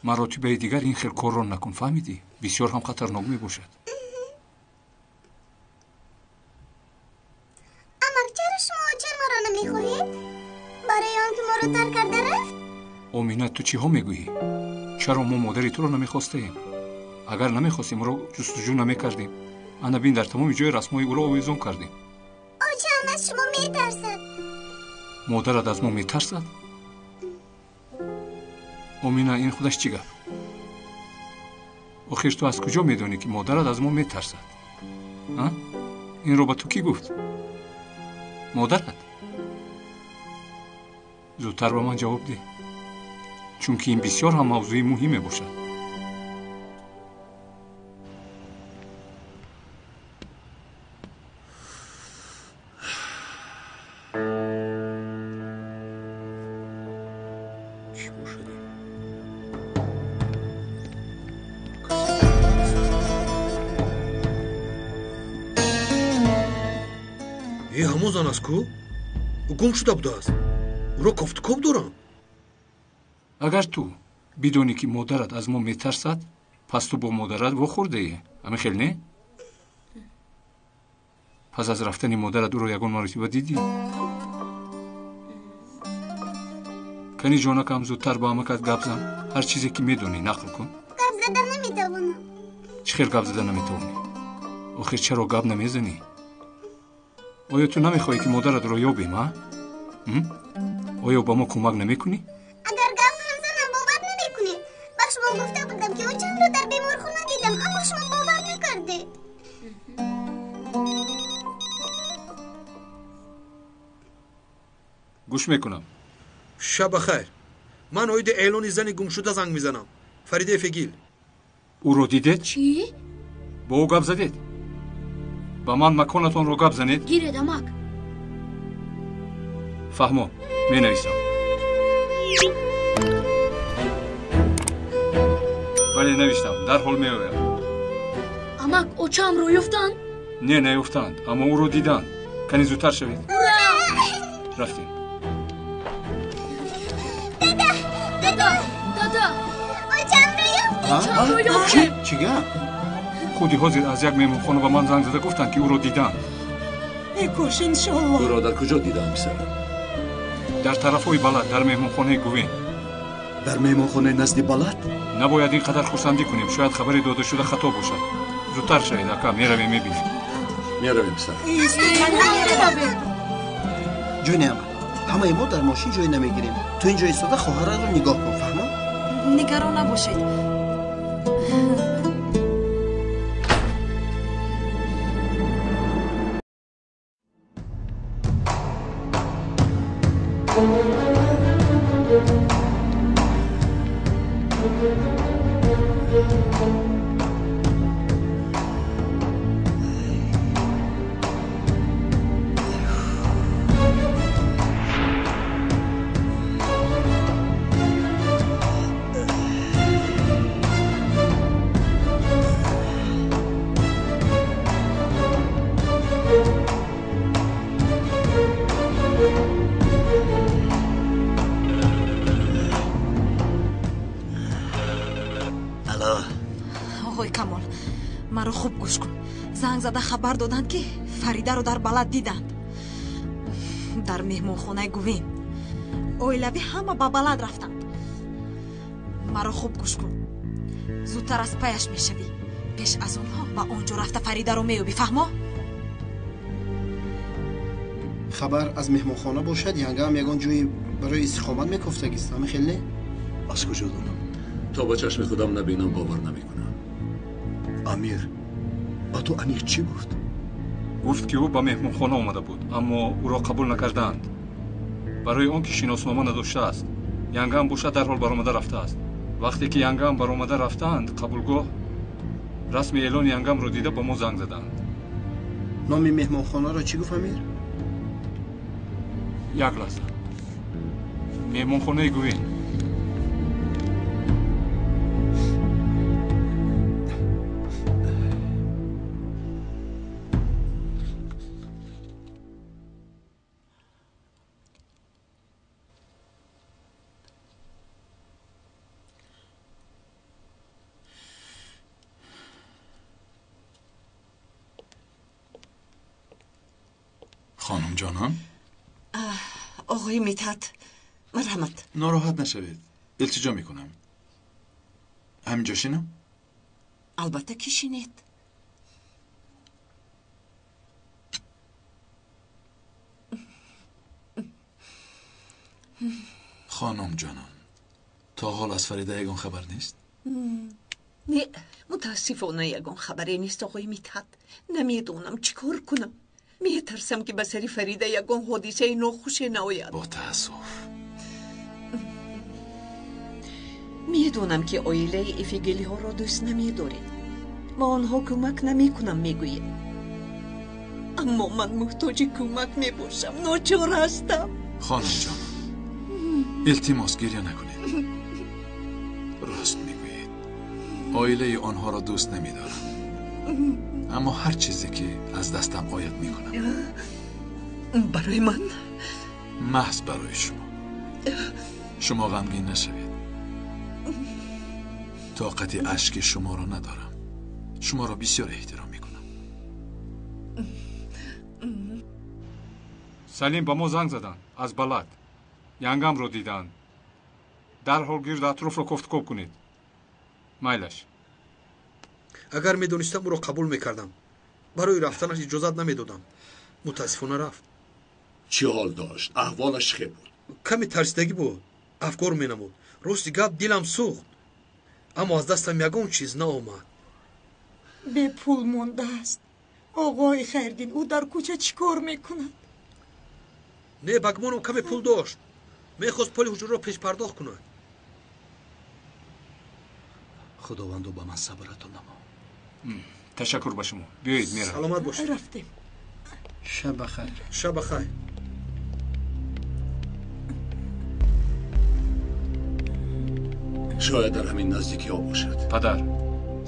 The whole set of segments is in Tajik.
Маротибаи дигар ин хел корро накун, фаҳмидӣ? Бисёр ҳам хатарнок мебошад. Амак, чаро шумо очаи маро намехоҳед? Барои он ки моро тарк карда рафт? Омина, ту чиҳо мегӯӣ? Чаро мо модари туро намехостаем? Агар намехостем, ӯро ҷустуҷӯ намекардем. Ана бин, дар тамоми ҷои расмҳои ӯро овезон кардем. Очаам аз шумо метарсад. Модарат аз мо метарсад? Омина, ин худаш чӣ гап? Охир ту аз куҷо медонӣ, ки модарат аз мо метарсад? Инро ба ту кӣ гуфт? Модарат? Зудтар ба ман ҷавоб деҳ, чунки ин бисёр ҳам мавзӯи муҳим мебошад. Ҳамон зан аст ку? Ӯ гум шуда будааст. Ӯро кофтукоб дорам. Агар ту бидонӣ, ки модарат аз мо метарсад, пас ту бо модарат вохӯрдаӣ, ҳамин хел не? Пас аз рафтани модарат ӯро ягон маротиба дидӣ? Кани, ҷонакам, зудтар ба амакат гап зан. Ҳар чизе ки медонӣ, нақл кун. Гап зада наметавонам. Чӣ хел гап зада наметавонӣ? Охир чаро гап намезанӣ? Оё ту намехоҳӣ, ки модаратро ёбем, а? Оё ба мо кӯмак намекунӣ? Агар гап ҳам занам, бовар намекунед. Ба шумо гуфта будам, ки очамро дар беморхона дидам, аммо шумо бовар накардед. Гӯш мекунам. Шаб бахайр. Ман оиди эълони зани гумшуда занг мезанам. Фаридаи Фегил. Ӯро дидед? Чӣ? Бо ӯ гап задед? Ба ман маконатонро гап занед. Гиред, амак. Фаҳмо, менависам. Бале, навиштам, дарҳол меоям. Амак, очаамро ёфтанд? Не, наёфтанд, аммо ӯро диданд. Кани, зудтар шавед. Рафтем. Дада, дада, дада, очаамро ёфтем. Очаамро ёфтем. Чӣ гап? Худи ҳозир аз як меҳмонхона ба ман занг зада гуфтанд, ки ӯро диданд. Э кош, иншоалло. Ӯро дар куҷо диданд, писарам? Дар тарафҳои Балад, дар меҳмонхонаи Гувен. Дар меҳмонхонаи назди Балад? Набояд ин қадар хурсандӣ кунем, шояд хабари додашуда хато бошад. Зудтар шавед, ака, меравем, мебинем. Меравем, писарам. Ҷони амак, ҳамаи мо дар мошин ҷой намегирем. Ту ин ҷо истода хоҳараро нигоҳ кун, фаҳмо? Нигарон набошед. Оғои Камол, маро хуб гӯш кун. Занг зада хабар доданд, ки Фаридаро дар Балад диданд, дар меҳмонхонаи Гувен. Оилавӣ ҳама ба Балад рафтанд. Маро хуб гӯш кун, зудтар аз паяш мешавӣ. Пеш аз онҳо ба он ҷо рафта, Фаридаро меёбӣ, фаҳмо? Хабар аз меҳмонхона бошад, янгаам ягон ҷои барои истиқомат мекофтагист, ҳамин хел не? Аз куҷо донам? То ба чашми худам набинам, бовар намекунам. Амир ба ту аниқ чӣ гуфт? Гуфт, ки ӯ ба меҳмонхона омада буд, аммо ӯро қабул накардаанд барои он ки шиноснома надоштааст. Янгам бошад, дарҳол баромада рафтааст. Вақте ки янгам баромада рафтаанд, қабулгоҳ расми эълони янгамро дида, ба мо занг заданд. Номи меҳмонхонаро чӣ гуфт Амир? Як лаҳза. Меҳмонхонаи Гувен. Хонум ҷонон, оғои Митҳат, марҳамат. Нороҳат нашавед, илтиҷо мекунам. Ҳаминҷо шинам? Албатта ки шинед. Хонум ҷонон, то ҳол аз Фарида ягон хабар нест? Не, мутаассифона ягон хабаре нест, оғои Митҳат. Намедонам чӣ кор кунам. Метарсам ки ба сари Фарида ягон ҳодисаи нохуше наояд. Бо таассуф. Медонам ки оилаи Эфигелиҳоро дӯст намедоред ва онҳо кӯмак намекунам мегӯед. Аммо ман муҳтоҷи кӯмак мебошам, ночор ҳастам. Хонум ҷонон, илтимос гиря накунед. Рост мегӯед, оилаи онҳоро дӯст намедорам. Аммо ҳар чизе ки аз дастам ояд мекунам. Барои ман? Маҳз барои шумо. Шумо ғамгин нашавед. Тоқати ашки шуморо надорам. Шуморо бисёр эҳтиром мекунам. Салим ба мо занг заданд аз Балад. Янгамро диданд. Дарҳол гирду атрофро кофтукоб кунед. Майлаш. Агар медонистам ӯро қабул мекардам. Барои рафтанаш иҷозат намедодам. Мутаассифона рафт. Чӣ ҳол дошт? Аҳволаш хел буд? Каме тарсидагӣ буд, афкор менамуд. Рости гап дилам сӯхт, аммо аз дастам ягон чиз наомад. Бепул мондааст. Оғои Хайрдин, ӯ дар кӯча чӣ кор мекунад? Не, ба гумонам каме пул дошт. Мехост пули ҳуҷраро пешпардохт кунад. Худовандо ба ман сабр ато намо. Ташаккур ба шумо. Биёед, меравем. Саломат бошед. Рафтем. Шаб бахайр. Шаб бахайр. Шояд дар ҳамин наздикиҳо бошад. Падар,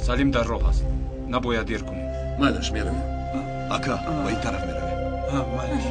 Салим дар роҳ аст. Набояд дер кунем. Майлаш, меравем. Ака, ба ин тараф меравем. Майлаш.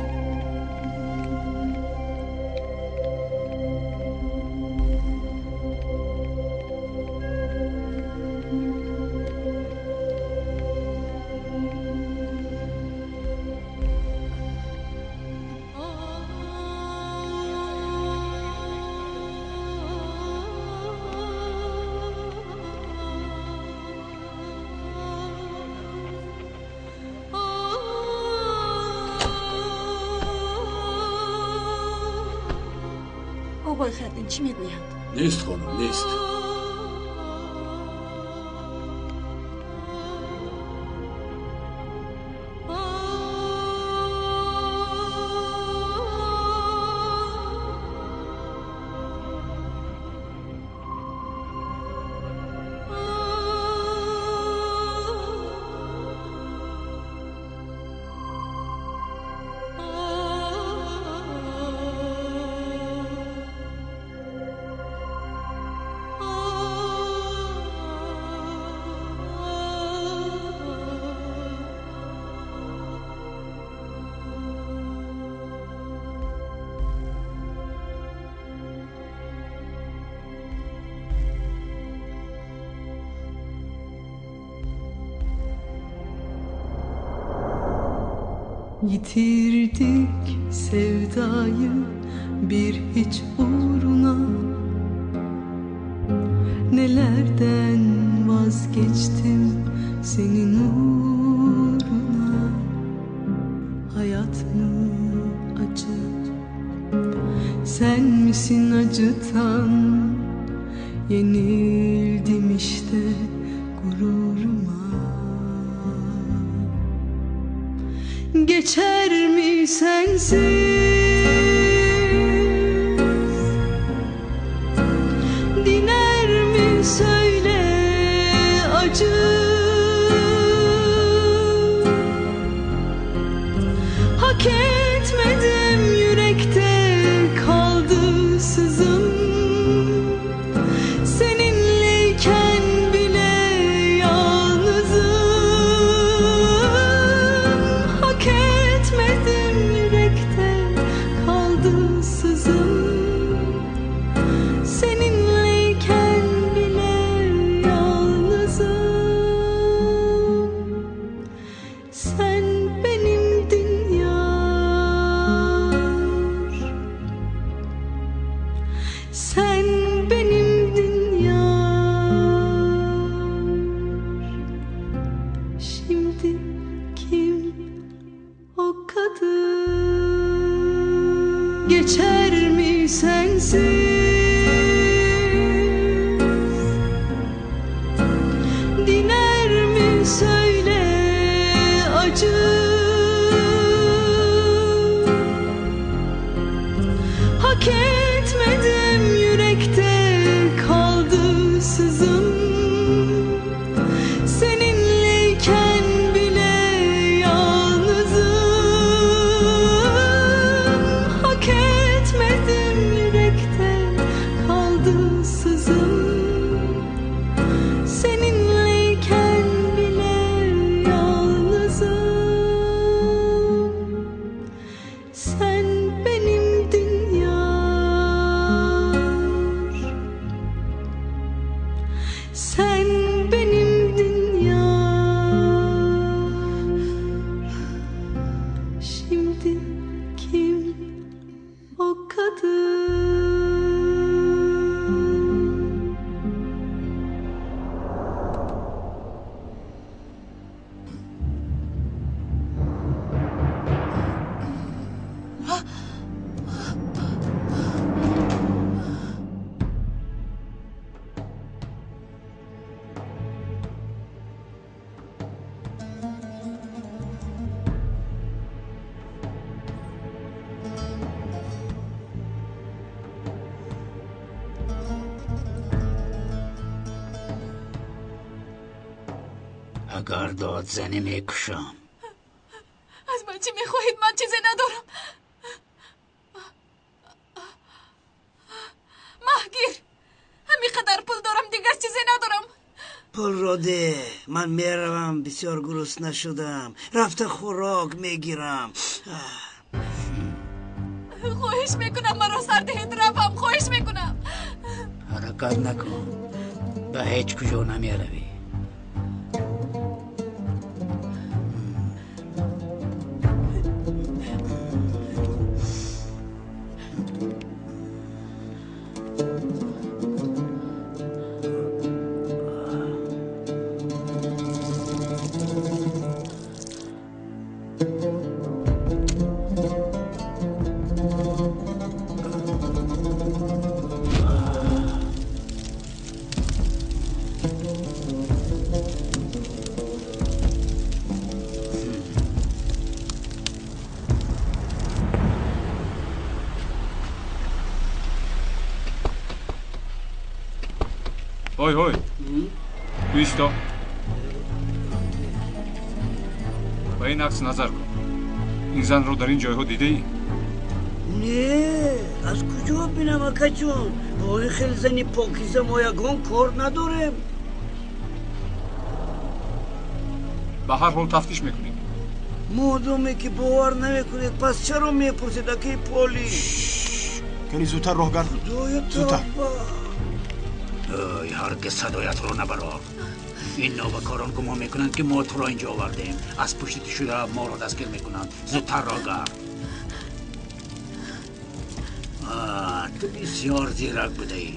Оғои Хайрдин, чӣ мегӯянд? Нест, хонум, нест. Yitirdik sevdayı bir hiç uğruna. Nelerden vazgeçtim senin uğruna. Hayat mı acı, sen misin acıtan? Yenildim işte gururuma. Geçer mi sensiz? Diner mi söyle acı? Hak etmedim, yürekte kaldı sızım. Seninleyken bile yalnızım. Hak etmedim, yürekte Sen benimdin yar. Şimdi kim o kadın? Geçer mi sensiz? Diner mi söyle acı? Hak etmedim, yürekte kaldı sızım. Seninleyken bile yalnızım. Hak etmedim, yürekte kaldı sızım. Seninleyken bile yalnızım. Sen benimdin yar. Sen benimdin yar. Şimdi kim o kadın? Агар дод занӣ мекушам. Аз ман чӣ мехоҳед? Ман чизе надорам. Маҳгир, ҳамин қадар пул дорам, дигар чизе надорам. Пулро деҳ, ман меравам, бисёр гурусна шудам. Рафта хӯрок мегирам. Хоҳиш мекунам, маро сар диҳед, равам, хоҳиш мекунам. Ҳаракат накун, ба ҳеҷ куҷо намеравӣ. Ой, ой, исто. Ба ин акс назар кун. Ин занро дар ин ҷойҳо дидаӣ? Не, аз куҷо бинам, акаҷон? Бо ин хел зани покиза мо ягон кор надорем. Ба ҳар ҳол тафтиш мекунем. Модоме ки бовар намекунед, пас чаро мепурсед, акаи Поли? Кани зудтар роҳ гард. Худоё, Зудтар. тавба! Ой, ҳаргиз садоятро набарор. Ин новакорон гумон мекунанд, ки мо туро инҷо овардем. Аз пушти ту шуда моро дастгир мекунанд. Зудтар роҳ гард. Ту бисёр зирак будаӣ.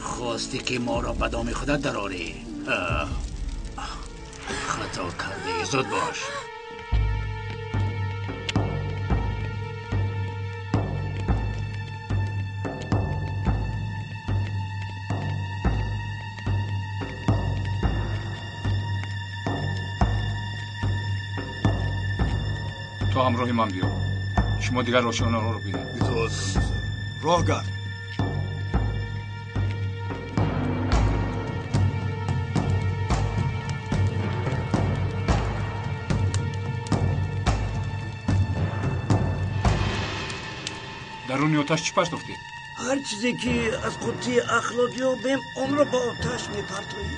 Хостӣ, ки моро ба доми худат дарорӣ. Хато кардӣ. Зуд бош. Ту ҳамроҳи ман биё. Шумо дигар ошёнаҳоро бинед. Итоат кун, писар. Роҳ гард. Даруни оташ чӣ партофтед? Ҳар чизе ки аз қуттии ахлот ёбем, онро ба оташ мепартоем.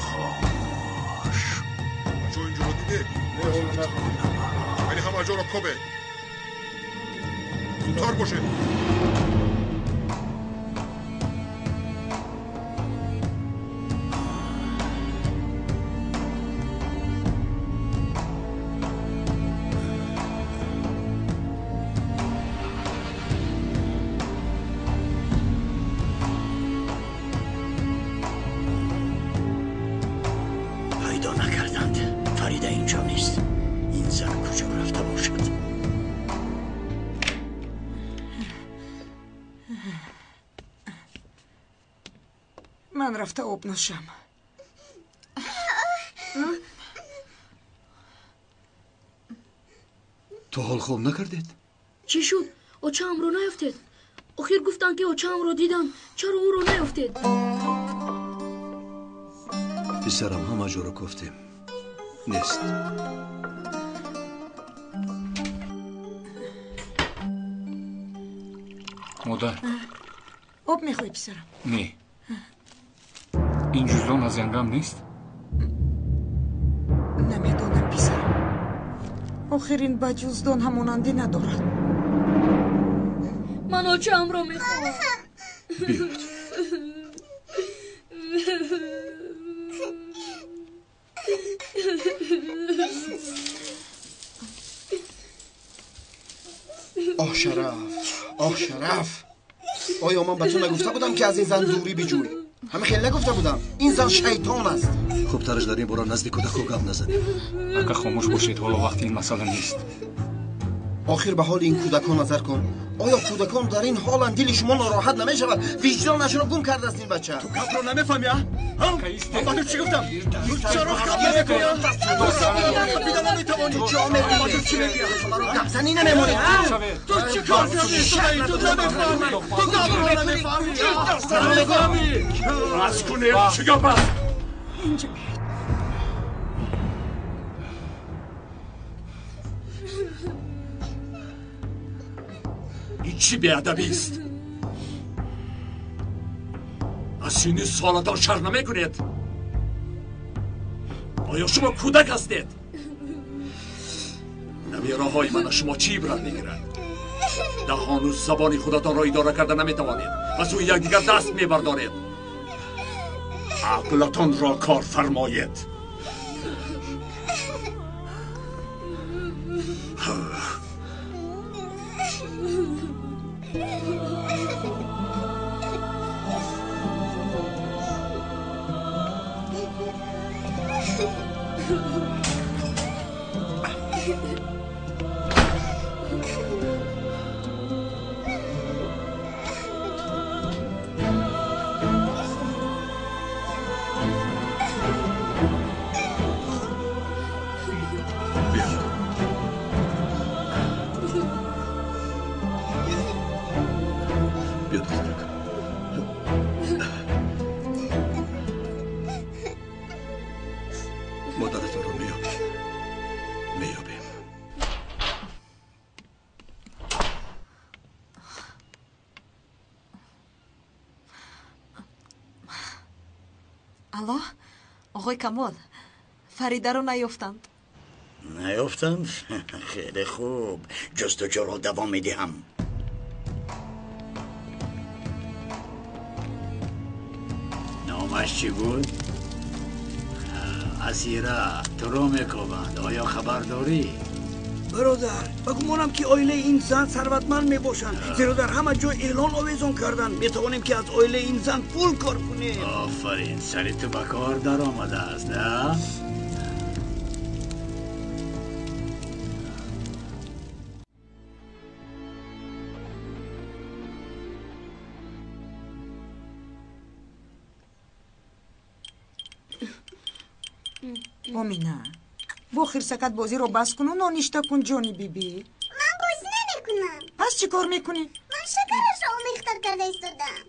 Хомӯш. Ҷо инҷоро дидед? Не, ҳоло надидем. Вале ҳама ҷоро кобед. Зудтар бошед. Ман рафта об нӯшам. То ҳол хоб накардед? Чӣ шуд? Очаамро наёфтед? Охир гуфтанд, ки очаамро диданд. Чаро ӯро наёфтед? Писарам, ҳама ҷоро кофтем. Нест. Модар. Об мехоҳӣ, писарам? Не. Ин ҷуздон аз янгам нест? Намедонам, писарам. Охир ин ба ҷуздон ҳамонандӣ надорад. Ман очаамро мехоҳам. Биёед. Оҳ шараф, оҳ шараф! Оё ман ба ту нагуфта будам, ки аз ин зан дурӣ биҷӯй? Ҳама хел нагуфта будам? Ин зан шайтон аст. Хубтараш дар ин бора назди кӯдако гап назанем. Ака, хомӯш бошед, ҳоло вақти ин масъала нест. Охир ба ҳоли ин кӯдакон назар кун. Оё кӯдакон дар ин ҳоланд? Дили шумо нороҳат намешавад? Виҷдонашро гум кардааст ин бача. Ту гапро намефаҳми, а? Ман ба ту чӣ гуфтам? Ту чаро гап намекунӣ? Ту забонро қапида наметавонӣ. Ман ба ту чӣ мегӯям? Маро гапзанӣ намемонӣ. Ту чӣ кор кардӣ? Ту намефаҳмӣ. Ту гапро намефаҳмӣ. Намефаҳмӣ. Бас кунед, чӣ гап аст? Инҷо биёед. Ин чӣ беадабист? Аз синни солатон шарм намекунед? Оё шумо кӯдак ҳастед? Набераҳои ман аз шумо чӣ ибрат мегирад? Даҳону забони худатонро идора карда наметавонед, ба сӯи якдигар даст мебардоред. Ақлатонро кор фармоед. Биё, духтарак. Модаратонро меёбем. Меёбем. Алло, оғои Камол, Фаридаро наёфтанд. Наёфтанд? Хеле хуб. Ҷустуҷӯро давом медиҳам. Номаш чӣ буд? Асира, туро мекобанд. Оё хабар дорӣ? Бародар, ба гумонам, ки оилаи ин зан сарватманд мебошанд, зеро дар ҳама ҷой эълон овезон карданд. Метавонем, ки аз оилаи ин зан пул кор кунем. Офарин, сари ту ба кор даромадааст, на? Омина, бо хирсакат бозиро бас куну ноништа кун, ҷони бибӣ. Ман бозӣ намекунам. Пас чӣ кор мекунӣ? Ман шакарашро омехтар карда истодам.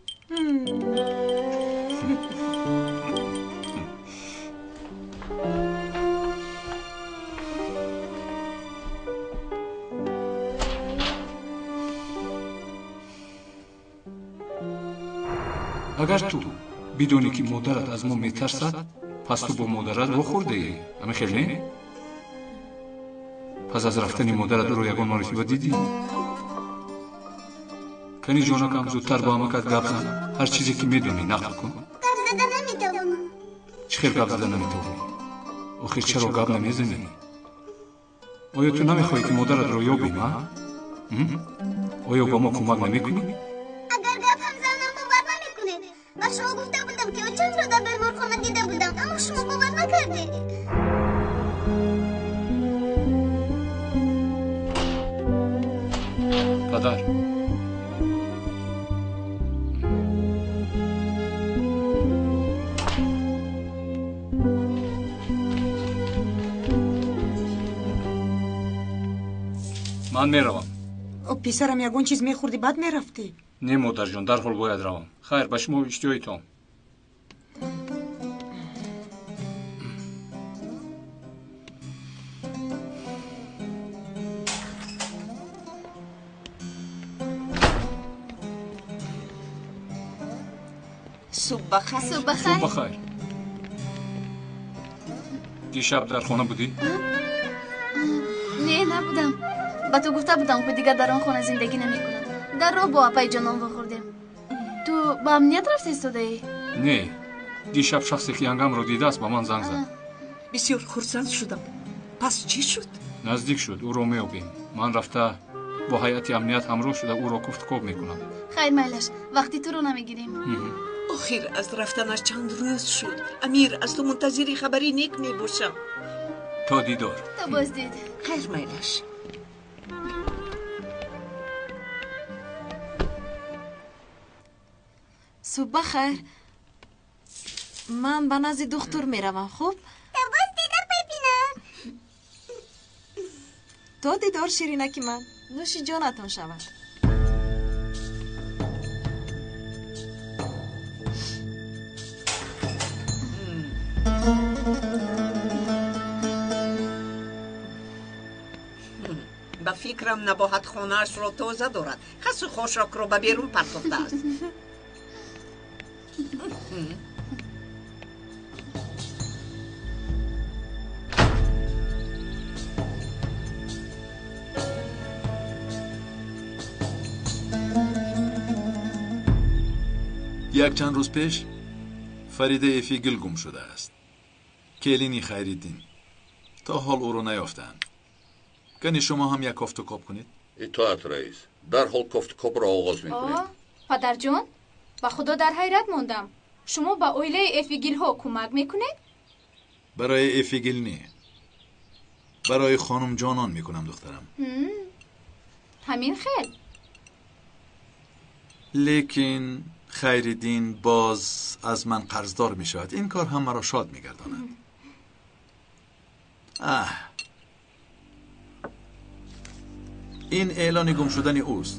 Агар ту бидонӣ, ки модарат аз мо метарсад, пас ту бо модарат вохӯрдаӣ, ҳамин хел не? Пас аз рафтани модарат ӯро ягон маротиба дидӣ? Кани, ҷонакам, зудтар бо амакат гап зан. Ҳар чизе ки медонӣ, нақл кун. Гап зада наметавонам. Чӣ хел гап зада наметавонӣ? Охир чаро гап намезанӣ? Оё ту намехоҳӣ, ки модаратро ёбем, а? Оё ба мо кӯмак намекунӣ? Агар гап ҳам занам, бовар намекунед. Ба шумо гуфта будам, ки очамро дар беморхона дида будам, аммо шумо бовар накардед. Падар, Ман меравам. Писарам, ягон чиз мехӯрдӣ, баъд мерафтӣ? Не, модарҷон, дарҳол бояд равам. Хайр, ба шумо иштиҳои том. Субҳ бахайр. Субҳ бахайр. Субҳ бахайр. Дишаб дар хона будӣ? Не, набудам. Ба ту гуфта будам, ки дигар дар он хона зиндагӣ намекунам. Дар роҳ бо апаи ҷонон вохӯрдем. Ту ба амният рафта истодаӣ? Не, дишаб шахсе ки янгамро дидааст, ба ман занг зад. Бисёр хурсанд шудам. Пас чӣ шуд? Наздик шуд, ӯро меёбем. Ман рафта бо ҳайати амният ҳамроҳ шуда ӯро куфтукоб мекунам. Хайр, майлаш, вақти туро намегирем. Охир аз рафтанаш чанд рӯз шуд. Амир, аз ту мунтазири хабари нек мебошам. То дидор. То боздид. Хайр, майлаш. Субҳ бахайр. Ман ба назди духтур меравам, хуб? То боздид, апаи Пина. То дидор, ширинаки ман. Нӯши ҷонатон шавад. Ба фикрам, набоҳат хонаашро тоза дорад. Хасу хошокро ба берун партофтааст. Як чанд рӯз пеш Фарида Эфигил гум шудааст. Келини Хайриддин. То ҳол ӯро наёфтаанд. Кани шумо ҳам як кофтукоб кунед. Итоат, раис. Дарҳол кофтукобро оғоз мекунем. Падарҷон, ба худо дар ҳайрат мондам. Шумо ба оилаи Эфигилҳо кӯмак мекунед? Барои Эфигил не, барои хонумҷонон мекунам, духтарам. Ҳамин хел. Лекин Хайриддин боз аз ман қарздор мешавад. Ин кор ҳам маро шод мегардонад. Аҳ, ин эълони гум шудани ӯст.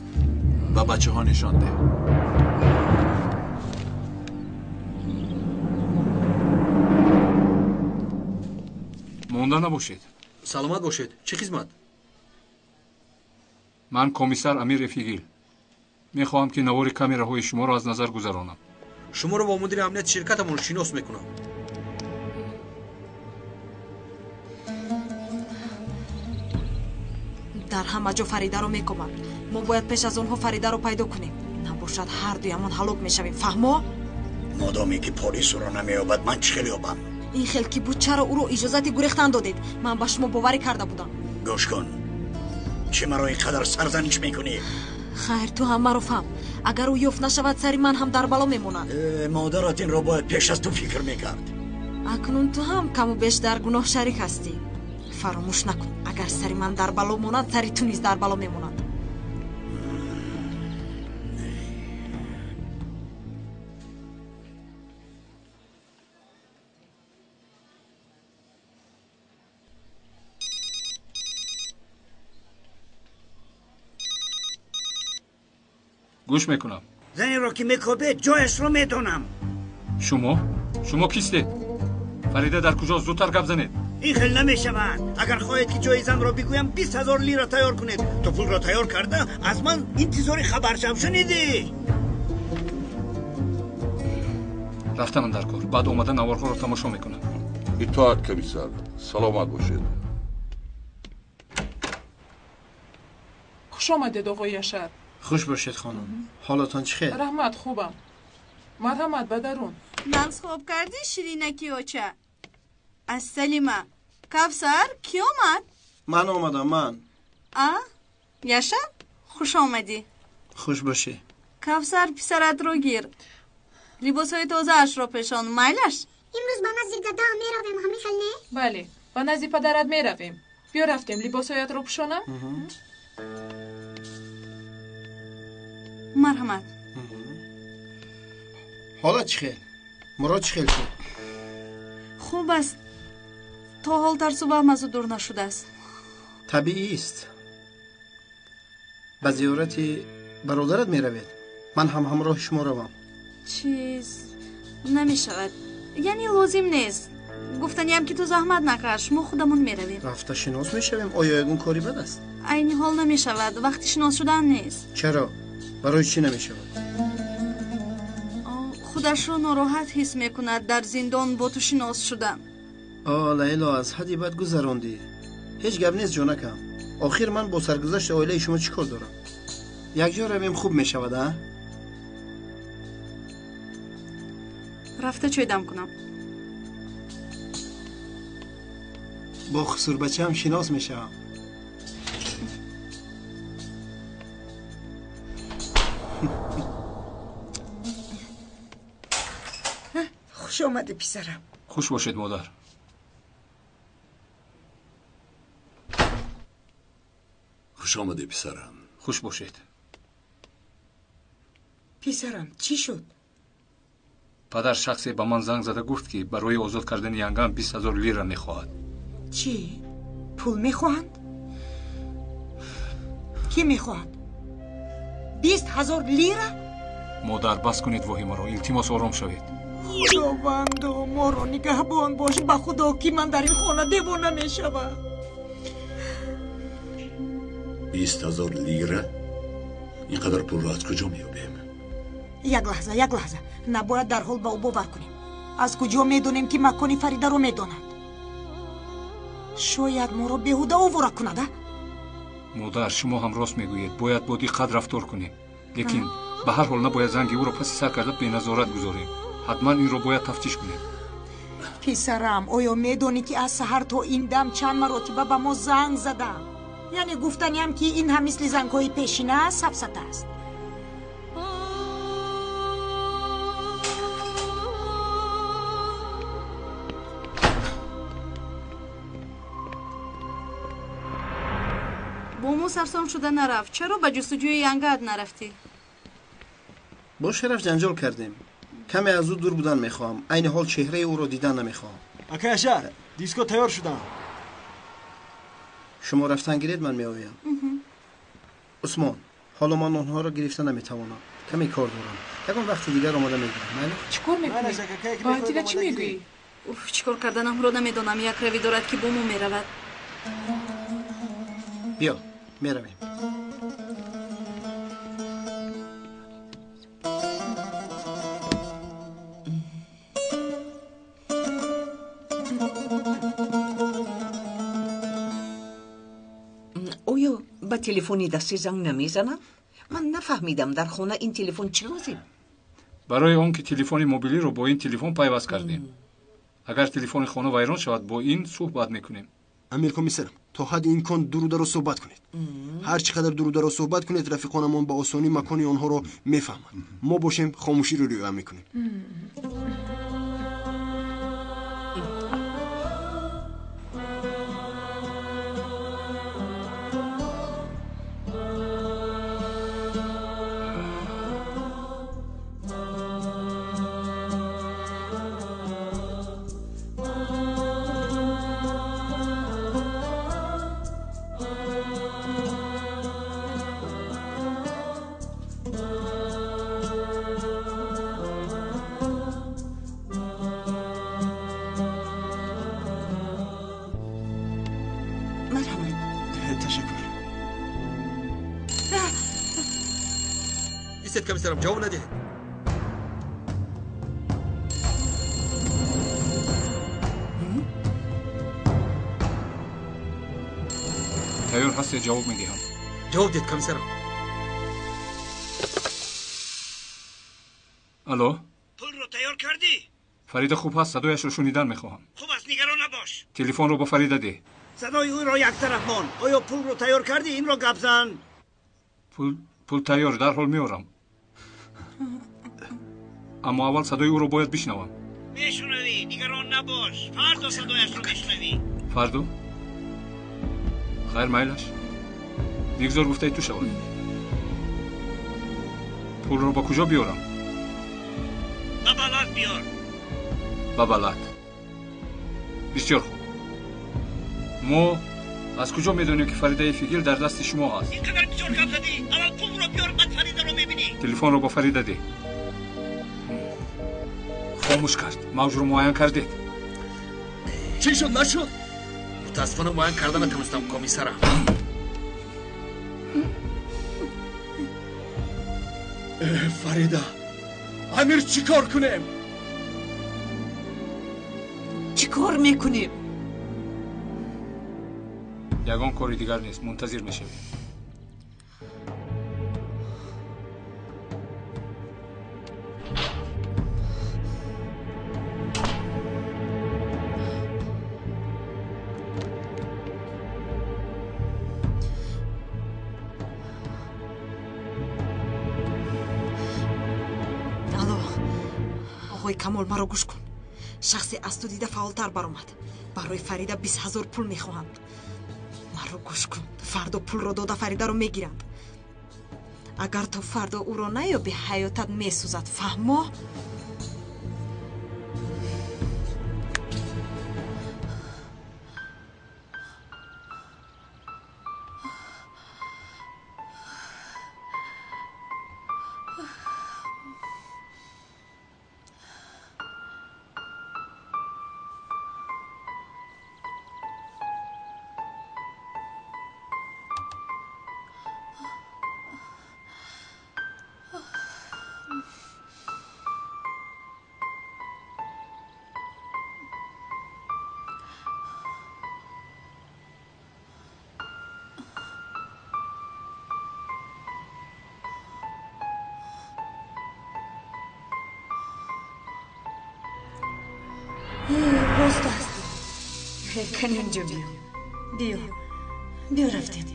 Ба бачаҳо нишон деҳ. Монда набошед. Саломат бошед. Чӣ хизмат? Ман комиссар Амир Эфигил. Мехоҳам, ки навори камераҳои шуморо аз назар гузаронам. Шуморо бо мудири амнияти ширкатамон шинос мекунам. Дар ҳама ҷо Фаридаро мекобанд. Мо бояд пеш аз онҳо Фаридаро пайдо кунем. Набошад, ҳар дуямон ҳалок мешавем. Фаҳмо? Модоме ки полис ӯро намеёбад, ман чӣ хел ёбам? Ин хел ки буд, чаро ӯро иҷозати гурехтан додед? Ман ба шумо боварӣ карда будам. Гӯш кун, чӣ маро ин қадар сарзаниш мекунӣ? Хайр, ту ҳам маро фаҳм. Агар ӯ ёфт нашавад, сари ман ҳам дар бало мемонад. Модарат инро бояд пеш аз ту фикр мекард. Акнун ту ҳам каму беш дар гуноҳ шарик ҳастӣ. Фаромӯш накун, агар сари ман дар бало монад, сари ту низ дар бало мемонад. Гӯш мекунам. Занеро ки мекобед, ҷояшро медонам. Шумо? Шумо кистед? Фарида дар куҷост? Зудтар гап занед. Ин хел намешавад. Агар хоҳед, ки ҷои занро бигӯям, 20 000 лира тайёр кунед. Ту пулро тайёр карда, аз ман интизори хабар шав. Шунидӣ? Рафтанам дар кор. Баъд омада наворҳоро тамошо мекунам. Итоат, комиссар. Саломат бошед. Хуш омадед, оғои Яшар. Хуш бошед, хонум. Ҳолатон чӣ хел? Раҳмат, хубам. Марҳамат, ба дарун. Нағз хоб кардӣ, ширинаки оча? Аз Салима. Кавсар, кӣ омад? Ман омадам, ман. А, Яшар, хуш омадӣ. Хуш бошӣ. Кавсар, писаратро гир. Либосҳои тозаашро пешон, майлаш? Имрӯз ба назди дадаам меравем, ҳамин хел не? Бале, ба назди падарат меравем. Биё, рафтем, либосҳоятро пӯшонам. Марҳамат. Ҳолат чӣ хел? Мурод чӣ хел шуд? Хуб аст. То ҳол тарсу ваҳм аз ӯ дур нашудааст. Табиист. Ба зиёрати бародарат меравед? Ман ҳам ҳамроҳи шумо равам. Чиз намешавад, яъне лозим нест. Гуфтаниям ки ту заҳмат накаш, мо худамон меравем. Рафта шинос мешавем. Оё ягон кори бад аст? Айни ҳол намешавад, вақти шинос шудан нест. Чаро? Барои чӣ намешавад? Худашро нороҳат ҳис мекунад дар зиндон бо ту шинос шудан. О, Лайло, аз ҳадди бад гузарондӣ. Ҳеҷ гап нест, ҷонакам. Охир ман бо саргузашти оилаи шумо чӣ кор дорам? Якҷо равем, хуб мешавад, а? Рафта чой дам кунам. Бо хусурбачаам шинос мешавам. Хуш омадӣ, писарам. Хуш бошед, модар. Хуш омадӣ, писарам. Хуш бошед. Писарам, чӣ шуд? Падар, шахсе ба ман занг зада гуфт, ки барои озод кардани янгам 20 000 лира мехоҳад. Чӣ? Пул мехоҳанд? Кӣ мехоҳад? 20 000 лира? Модар, бас кунед воҳимаро, илтимос, ором шавед. Худовандо, моро нигаҳбон бош. Ба худо, ки ман дар ин хона девона мешавам. 20 000 лира? Ин қадар пулро аз куҷо меёбем? Як лаҳза, як лаҳза. Набояд дарҳол ба ӯ бовар кунем. Аз куҷо медонем, ки макони Фаридаро медонад? Шояд моро беҳуда овора кунад, а? Модар, шумо ҳам рост мегӯед. Бояд бо диққат рафтор кунем. Лекин ба ҳар ҳол набояд занги ӯро паси сар карда беназорат гузорем. Ҳатман инро бояд тафтиш кунем. Писарам, оё медонӣ, ки аз саҳар то ин дам чанд маротиба ба мо занг задам? Яъне гуфтаниам, ки ин ҳам мисли зангҳои пешина сафсата аст. Бо мо сарсон шуда нарафт. Чаро ба ҷустуҷӯи янгаат нарафтӣ? Бо Шараф ҷанҷол кардем. Каме аз ӯ дур будан мехоҳам. Айни ҳол чеҳраи ӯро дидан намехоҳам. Акай Ашар, диско тайёр шудам. Шумо рафтан гиред, ман меоям. Усмон, ҳоло ман онҳоро гирифта наметавонам. Каме кор дорам. Ягон вақти дигар омода мегирам. Майли? Чӣ кор мекунӣ? Ба Атила чӣ мегӯӣ? Уф, чӣ кор карданамро намедонам. Як равӣ дорад, ки бо мо меравад. Биё, меравем. Оё ба телефони дастӣ занг намезанам? Ман нафаҳмидам, дар хона ин телефон чӣ лозим? Барои он ки телефони мобилиро бо ин телефон пайваст кардем. Агар телефони хона вайрон шавад, бо ин суҳбат мекунем. Амир комиссар, то ҳадди имкон дуру дароз суҳбат кунед. Ҳар чӣ қадар дуру дароз суҳбат кунед, рафиқонамон ба осонӣ макони онҳоро мефаҳманд. Мо бошем, хомӯширо риоя мекунем. Истед, комиссарам, ҷавоб надиҳед. Тайёр ҳастед, ҷавоб медиҳам. Ҷавоб диҳед, комиссарам. Алло, Пулро тайёр кардӣ? Фарида хуб ҳаст, садояшро шунидан мехоҳам. Хуб аст, нигарон набош. Телефонро ба Фарида деҳ. Садои ӯро яктараф мон. Оё пулро тайёр кардӣ? Инро гап зан. Пул тайёр, дарҳол меорам. Аммо аввал садои ӯро бояд бишнавам. Мешунавӣ, нигарон набош. Фардо садояшро мешунавӣ. Фардо? Хайр, майлаш. Бигзор гуфтаи ту шавад. Пулро ба куҷо биёрам? Ба балад биёр. Ба балад. Бисёр хуб. Мо Аз куҷо медонем, ки Фаридаи Фигил дар дасти шумо ҳаст? Ин қадар бисёр гап задӣ, аввал пулро биёр, баъд Фаридаро мебинӣ. Телефонро ба Фарида деҳ. Хомӯш кард. Мавҷро муайян кардед? Чӣ шуд, нашуд? Мутаассифона, муайян карда натавонистам, комиссарам. Фарида, Амир, чӣ кор кунем? Чӣ кор мекунем? Ягон кори дигар нест, мунтазир мешавем. Алло, оғои Камол, маро гӯш кун. Шахсе аз ту дида фаъолтар баромад. Барои Фарида 20 000 пул мехоҳанд. Маро гӯш кун, фардо пулро дода, Фаридаро мегиранд. Агар то фардо ӯро наёбӣ, ҳаётат месӯзад, фаҳмо? Боз ту ҳастӣ? Кани, инҷо биё, биё, биё, рафтем.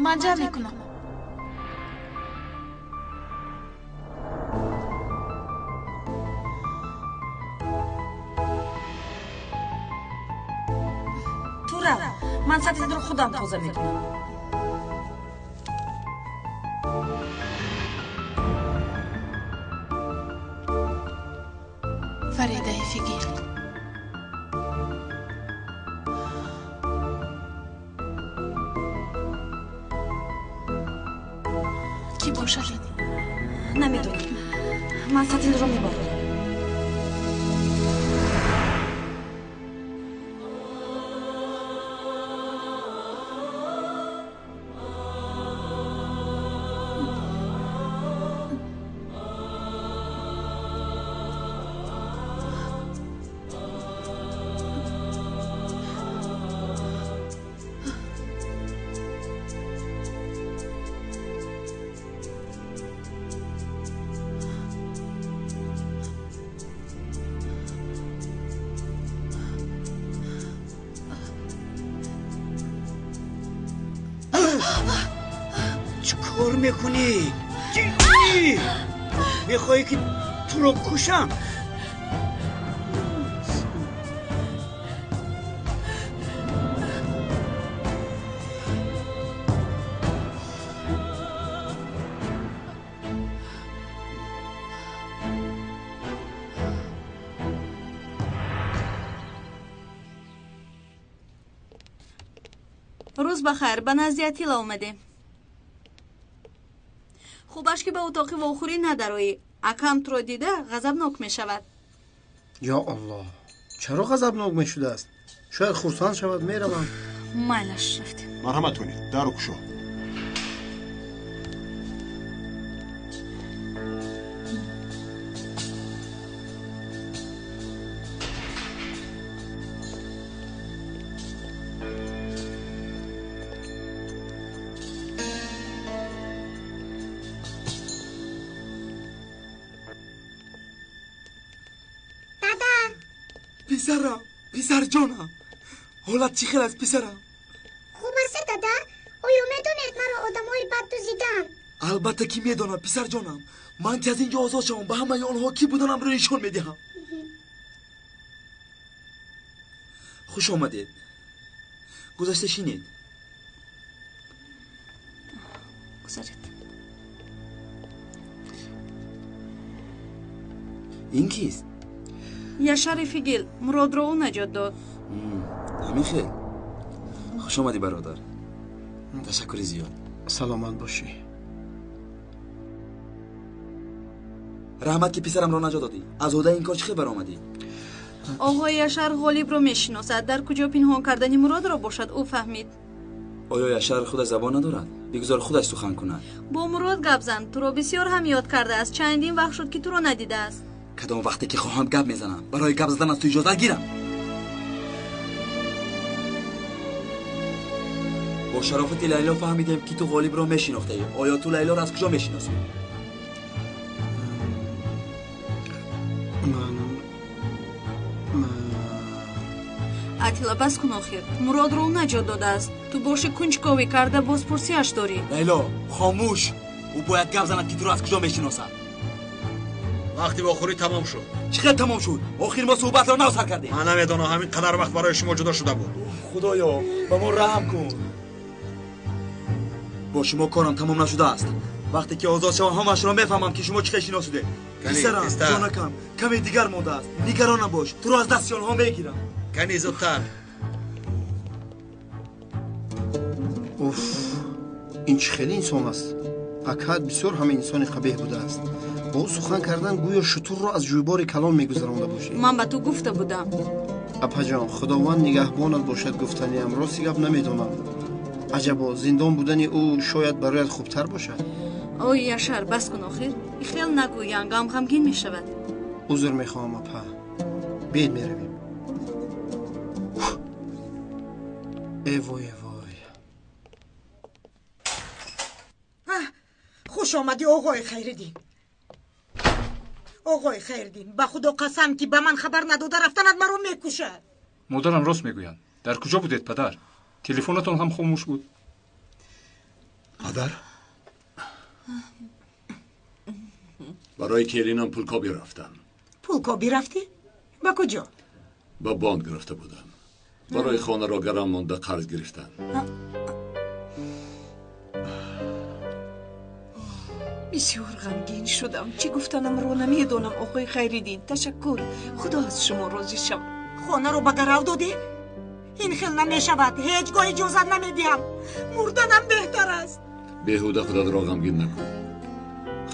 Ман ҷамъ мекунам. Ту рав, ман сатилро худам тоза мекунам. Фаридаи Фигил. Кӣ бошад? Намедонам, ман сатилро мебарам. Чӣ кор мекунӣ? Ҷинӣ, мехоҳӣ, ки туро кушам? Рӯз ба хайр, ба назди Атила омадем. Хубаш, ки ба утоқи вохӯрӣ надароӣ. Акам туро дида, ғазабнок мешавад. Ё Аллоҳ, чаро ғазабнок мешудааст? Шояд хурсанд шавад. Меравам. Майлаш, рафтем. Марҳамат кунед, дару кушо. Дада. Писарам, писарҷонам, ҳолат чӣ хел аст, писарам? Хуб аст, дада. Оё медонед, маро одамои бад дузиданд? Албатта, ки медонам, писарҷонам. Ман ки аз ин ҷо озод шавам, ба ҳамаи онҳо кӣ буданамро нишон медиҳам. Хуш омадед, гузашта шинед. Гузаред. Ин кист? Яшари Фигил. Муродро ӯ наҷот дод. Ҳамин хел. Хуш омадӣ бародар. Ташаккури зиёд. Саломат бошӣ. Раҳмат ки писарамро наҷот додӣ. Аз ӯҳдаи ин кор чӣ хел баромадӣ? Оғои Яшар Ғолибро мешиносад. Дар куҷо пинҳон кардани Муродро бошад, ӯ фаҳмид. Оё Яшар худаш забон надорад? Бигузор худаш сухан кунад. Бо Мурод гап зан. Туро бисёр ҳам ёд кардааст. Чандин вақт шуд ки туро надидааст. Кадом вақте ки хоҳам гап мезанам. Барои гап задан аз ту иҷозат гирам. Бо шарофати Лайло фаҳмидем ки ту Ғолибро мешинохтаӣ. Оё ту Лайлоро аз куҷо мешиносӣ? Атила, бас кун охир. Муродро ӯ наҷот додааст. Ту боши кунҷковӣ карда бозпурсиаш дорӣ. Лайло, хомӯш! Ӯ бояд гап занад ки туро аз куҷо мешиносад. Вақти вохӯрӣ тамом шуд. Чӣ хел тамом шуд? Охир мо суҳбатро нав сар кардем. Ман намедонам ҳамин қадар вақт барои шумо ҷудо шуда буд. Худоё, ба мо раҳм кун. Бо шумо корам тамом нашудааст. Вақте ки озод шавам ҳамаашро мефаҳмам ки шумо чӣ хел шиносудед. Писарам, ҷонакам, каме дигар мондааст. Нигарон набош, туро аз дасти онҳо мегирам. Кани зудтар. Уф, ин чӣ хеле инсон аст. Акад бисёр ҳама инсони қабеҳ будааст. Бо ӯ сухан кардан гӯё шутурро аз ҷӯйбори калон мегузаронда бошӣ. Ман ба ту гуфта будам. Апаҷон, Худованд нигаҳбонат бошад гуфтаниам. Рости гап намедонам. Аҷабо, зиндон будани ӯ шояд барояд хубтар бошад. Ой, Яшар, бас кун охир. Хел нагӯ, янгам ғамгин мешавад. Узр мехоҳам, апа. Биед меравем. Э вой, э вой. Хуш омадӣ, оғои Хайриддин. Оғои Хайриддин, ба Худо қасам ки ба ман хабар надода рафтанат маро мекушад. Модарам рост мегӯянд. Дар куҷо будед, падар? Телефонатон ҳам хомӯш буд. Падар? Барои келинам пулкобӣ рафтам. Пулкобӣ рафтӣ? Ба куҷо? Ба бонк рафта будам. Барои хонаро гарам монда қарз гирифтам. Бисёр ғамгин шудам. Чӣ гуфтанамро намедонам, оғои Хайриддин. Ташаккур. Худо аз шумо розӣ шавад. Хонаро ба гарав додӣ? Ин хел намешавад. Ҳеҷ гоҳ иҷозат намедиҳам. Мурданам беҳтар аст. Беҳуда худатро ғамгин накун.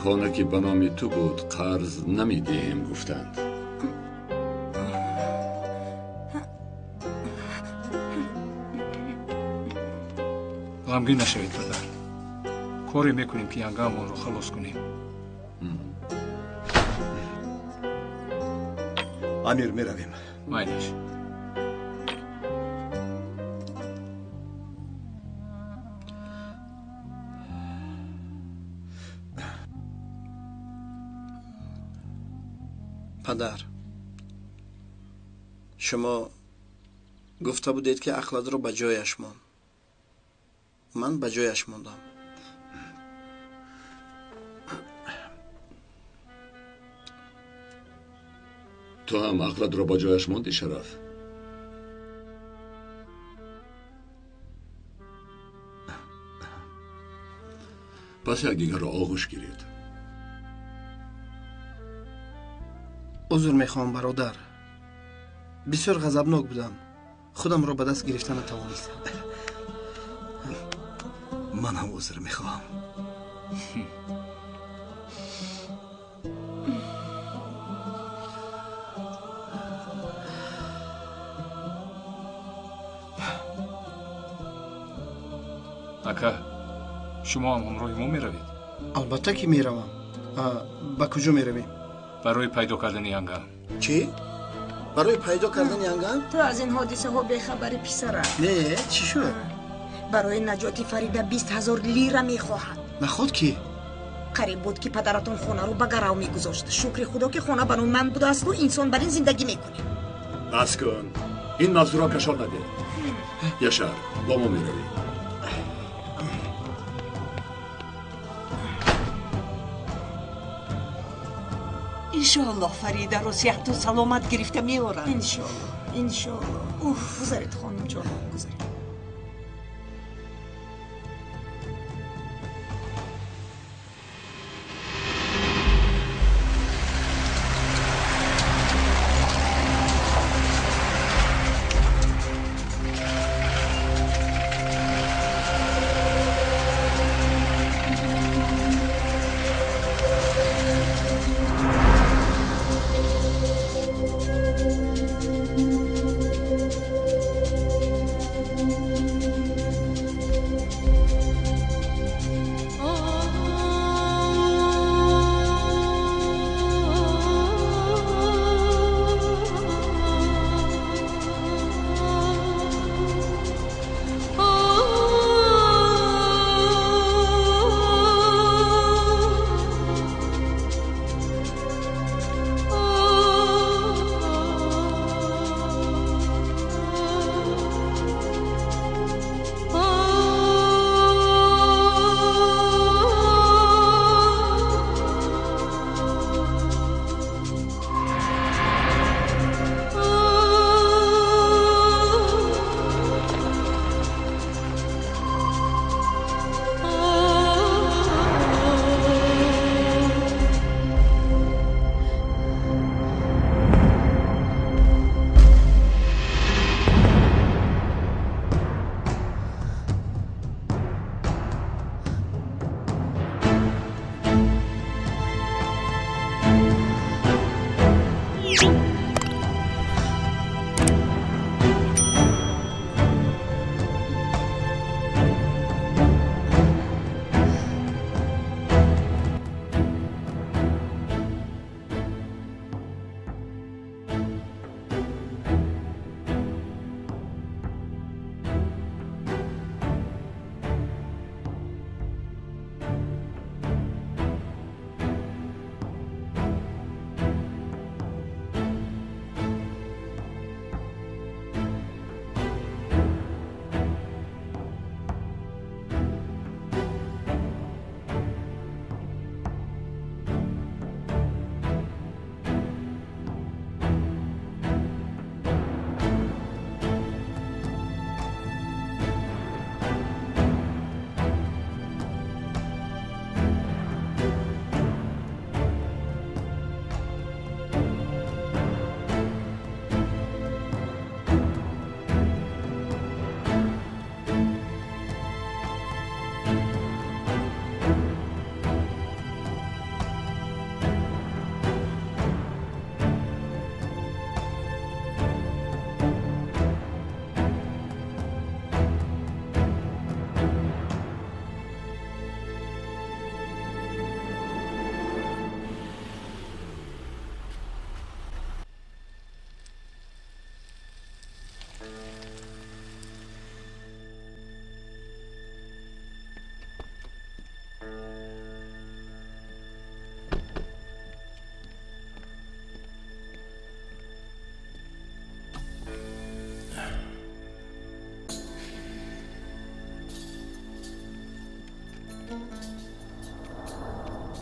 Хона ки ба номи ту буд қарз намедиҳем гуфтанд. Ғамгин нашавед, падар. Коре мекунем ки янгаамонро халос кунем. Амир, меравем. Майлаш. Падар, шумо гуфта будед ки ақлатро ба ҷояш мон. Ман ба ҷояш мондам. Ту ҳам ақлатро ба ҷояш мондӣ, Шараф? Пас якдигарро оғӯш гиред. Узр мехоҳам, бародар. Бисёр ғазабнок будам. Худамро ба даст гирифта натавонистам. Ман ҳам узр мехоҳам. Ака, шумо ҳам ҳамроҳи мо меравед? Албатта ки меравам. Ба куҷо меравем? Барои пайдо кардани янгам. Чӣ? Барои пайдо кардани янгам? Ту аз ин ҳодисаҳо бехабари, писарам. Не, чӣ шуд? Барои наҷоти Фарида 20 000 лира мехоҳад. Наход ки? Қариб буд ки падаратон хонаро ба гарав мегузошт. Шукри Худо ки хона ба номи ман будаасту инсон бар ин зиндагӣ мекунем. Бас кун. Ин мавзӯъро кашол надеҳ. Яшар, бо мо меравӣ. Иншоаллоҳ Фаридаро сиҳату саломат гирифта меоранд. Иншоаллоҳ, иншоаллоҳ. Уф, гузаред, хонум ҷонам, гузаред.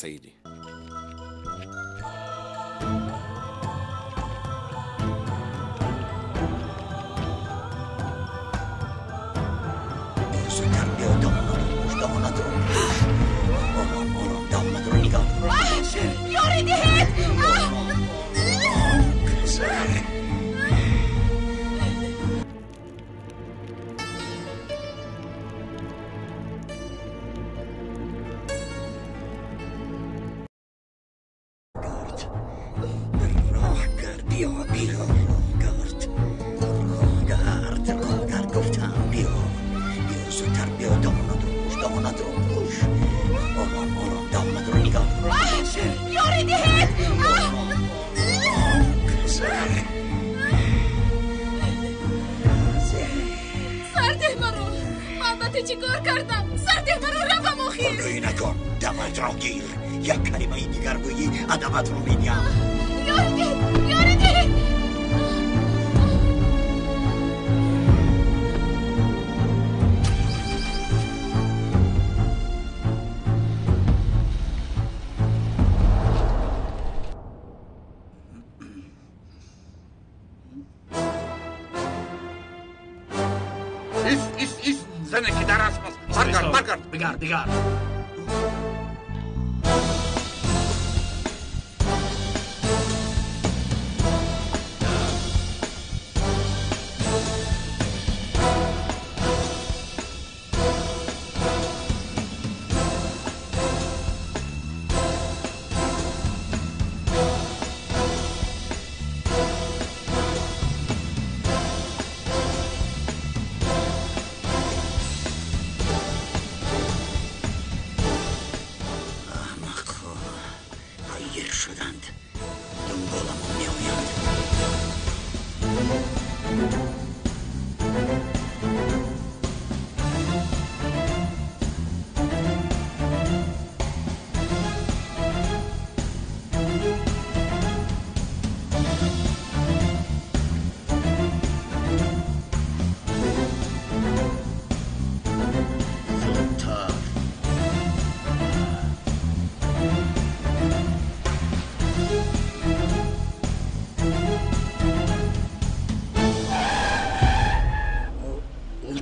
سيدي. Дигар.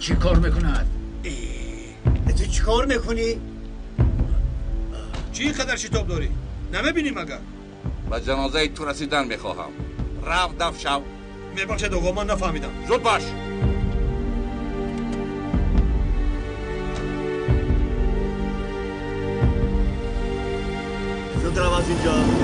چی کار میکند؟ تو چی کار میکنی؟ چی اینقدر شتاب داری؟ نمیبینی مگر؟ به جنازه تو رسیدن میخواهم. رفت دف شو. میبخشید آقا من نفهمیدم. زود باش. زود رو از اینجا.